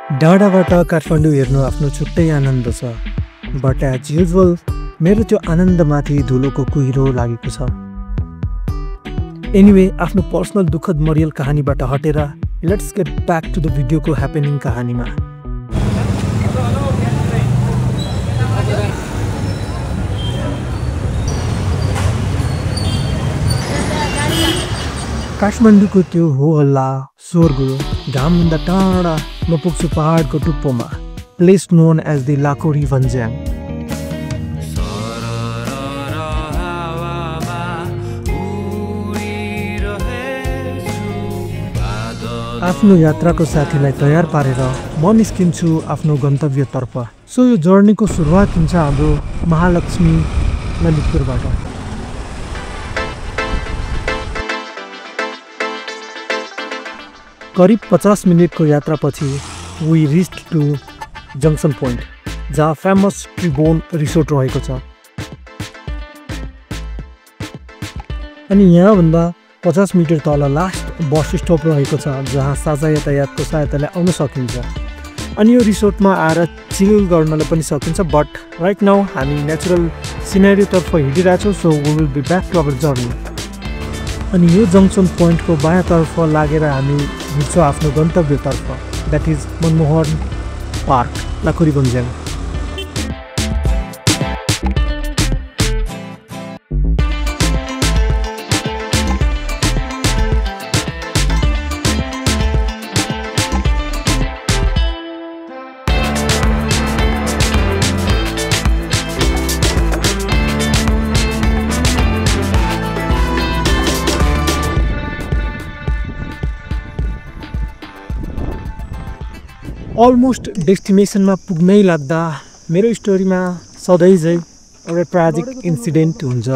डाँडाबाट काठमाडौँ हेर्नु आफ्नो छुट्टै आनन्द छ, बट एज युजुअल मेरो त्यो आनन्दमाथि धुलोको कुहिरो लागेको छ। एनिवे, आफ्नो पर्सनल दुःखद मरियल कहानीबाट हटेर let's get back to the भिडियोको ह्यापनिङ कहानीमा। काठमाडौँको त्यो हो हल्ला शोरगुल घामभन्दा टाढा म पुग्छु पहाडको टुप्पोमा, प्लेस नोन एज द लाकोरी भन्ज्याङ। आफ्नो यात्राको साथीलाई तयार पारेर म निस्किन्छु आफ्नो गन्तव्यतर्फ। सो यो जर्नीको सुरुवात हुन्छ हाम्रो महालक्ष्मी ललितपुरबाट। करिब 50 मिनटको यात्रापछि we reached to junction point, जहाँ फेमस ट्रिबोन रिसोर्ट रहेको छ। अनि यहाँभन्दा 50 मिटर तल लास्ट बस स्टप रहेको छ, जहाँ साझा यातायातको सहायताले आउन सकिन्छ। अनि यो रिसोर्टमा आएर चिल गर्नलाई पनि सकिन्छ, बट राइट नाउ हामी नेचुरल सिनेरियोतर्फ हिँडिरहेछौँ। So we will be back to our journey. अनि यो जङ्सन पोइन्टको बायाँतर्फ लागेर हामी हिँड्छौँ आफ्नो गन्तव्यतर्फ, that is Manmohan park Lakuri Bhanjyang. Almost डेस्टिनेसनमा पुग्नै लाग्दा मेरो स्टोरीमा सधैँ चाहिँ एउटा ट्राजिक इन्सिडेन्ट हुन्छ।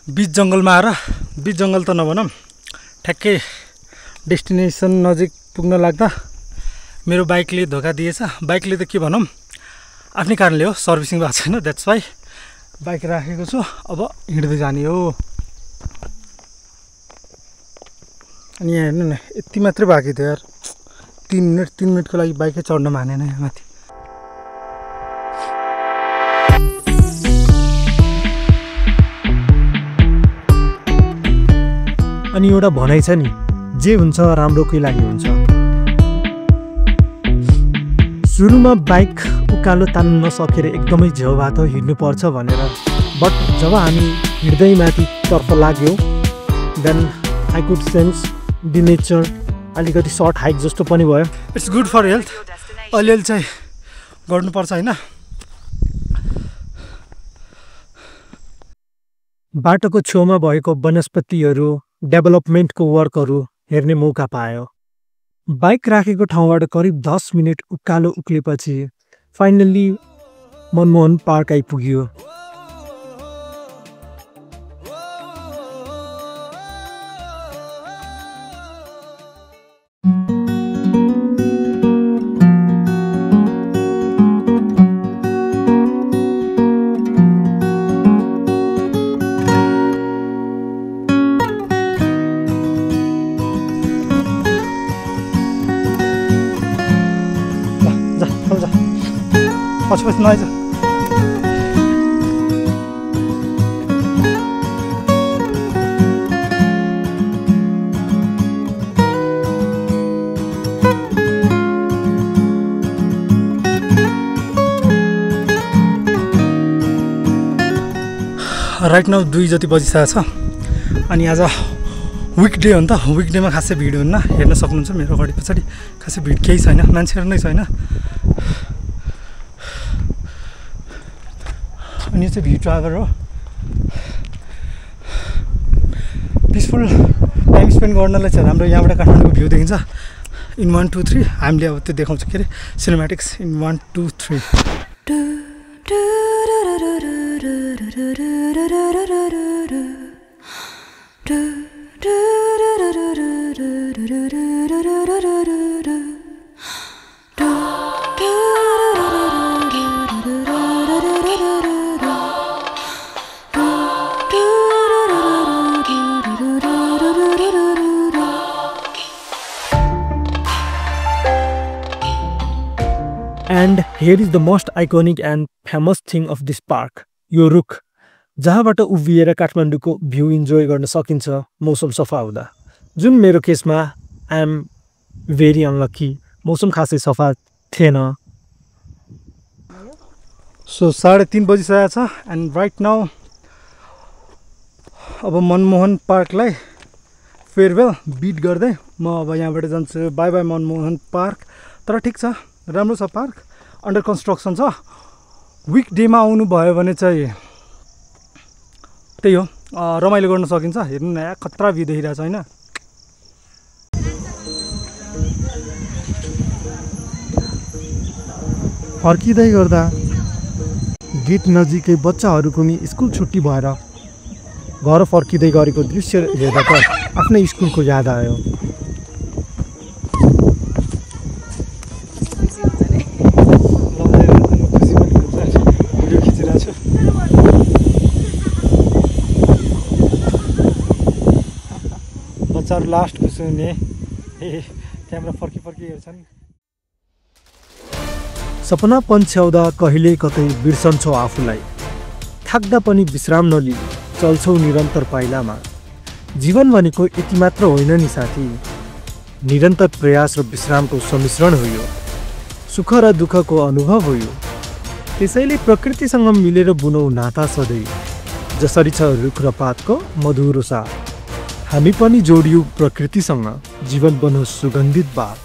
बीच जङ्गलमा आएर, बीच जङ्गल त नभनौँ, ठ्याक्कै डेस्टिनेसन नजिक पुग्न लाग्दा मेरो बाइकले धोका दिएछ। बाइकले त के भनौँ, आफ्नै कारणले हो, सर्भिसिङ भएको छैन, द्याट्स वाइ बाइक राखेको छु। अब हिँड्दै जाने हो। अनि यहाँ हेर्नु न, यति मात्रै बाँकी थियो यार। 3 मिनटको लागि बाइकै चढ्न मानेन यहाँ माथि। अनि एउटा भनाइ छ नि, जे हुन्छ राम्रोकै लागि हुन्छ। सुरुमा बाइक उकालो तान्न नसकेर एकदमै झेउबाट हिँड्नुपर्छ भनेर, बट जब हामी हिँड्दै माथितर्फ लाग्यौँ, then I could sense the nature. अलिकति सर्ट हाइक जस्तो पनि भयो। इट्स गुड फर हेल्थ, अलिअलि चाहिँ गर्नुपर्छ होइन। बाटोको छेउमा भएको वनस्पतिहरू, डेभलपमेन्टको वर्कहरू हेर्ने मौका पायो। बाइक राखेको ठाउँबाट करिब 10 मिनट उकालो उक्लेपछि फाइनल्ली मनमोहन पार्क आइपुग्यो। पछि नआइज। राइट नाउ 2 जति बजिसकेको छ। अनि आज विकडे हो नि त, विकडेमा खासै भिड हुन्न। हेर्न सक्नुहुन्छ मेरो अगाडि पछाडि खासै भिड केही छैन, मान्छेहरू नै छैन। अनि यो चाहिँ भ्यू ट्राभर हो। पिसफुल टाइम स्पेन्ड गर्नलाई चाहिँ राम्रो। यहाँबाट काठमाडौँको भ्यू देखिन्छ, इन 1 2 3 हामीले अब त्यो देखाउँछ के अरे सिनेम्याटिक्स in 1 2 3 And here is the most iconic and famous thing of this park, यो रुख जहाँबाट उभिएर काठमाडौँको भ्यू इन्जोय गर्न सकिन्छ मौसम सफा हुँदा। जुन मेरो केसमा आई एम भेरी अनलकी, मौसम खासै सफा थिएन। सो 3:30 बजिसकेको छ एन्ड राइट नाउ अब मनमोहन पार्कलाई फेयरवेल बिट गर्दै म अब यहाँबाट जान्छु। By by Manmohan park. तर ठिक छ, राम्रो छ पार्क, अन्डर कन्स्ट्रक्सन छ। विक डेमा आउनु भयो भने चाहिँ त्यही हो, रमाइलो गर्न सकिन्छ। हेर्नु न, खतरा भ्यू देखिरहेको छ होइन। फर्किँदै गर्दा गेट नजिकै बच्चाहरूको नि स्कुल छुट्टी भएर घर फर्किँदै गरेको दृश्य हेर्दा त आफ्नै स्कुलको याद आयो। बच्चाहरू लास्ट खुसी हुने, क्यामेरा फर्की हेर्छन्। सपना पन्छ्याउँदा कहिल्यै कतै बिर्सन्छौ आफूलाई, थाक्दा पनि विश्राम नलिई चल्छौ निरन्तर पाइलामा। जीवन भनेको यति मात्र होइन नि साथी, निरन्तर प्रयास र विश्रामको सम्मिश्रण हो यो, सुख र दुःखको अनुभव हो यो। त्यसैले प्रकृतिसँग मिलेर बुनौ नाता सधैँ, जसरी छ रुख र पातको मधुरो साथ। हामी पनि जोडियौँ प्रकृतिसँग, जीवन बनोस् सुगन्धित बात।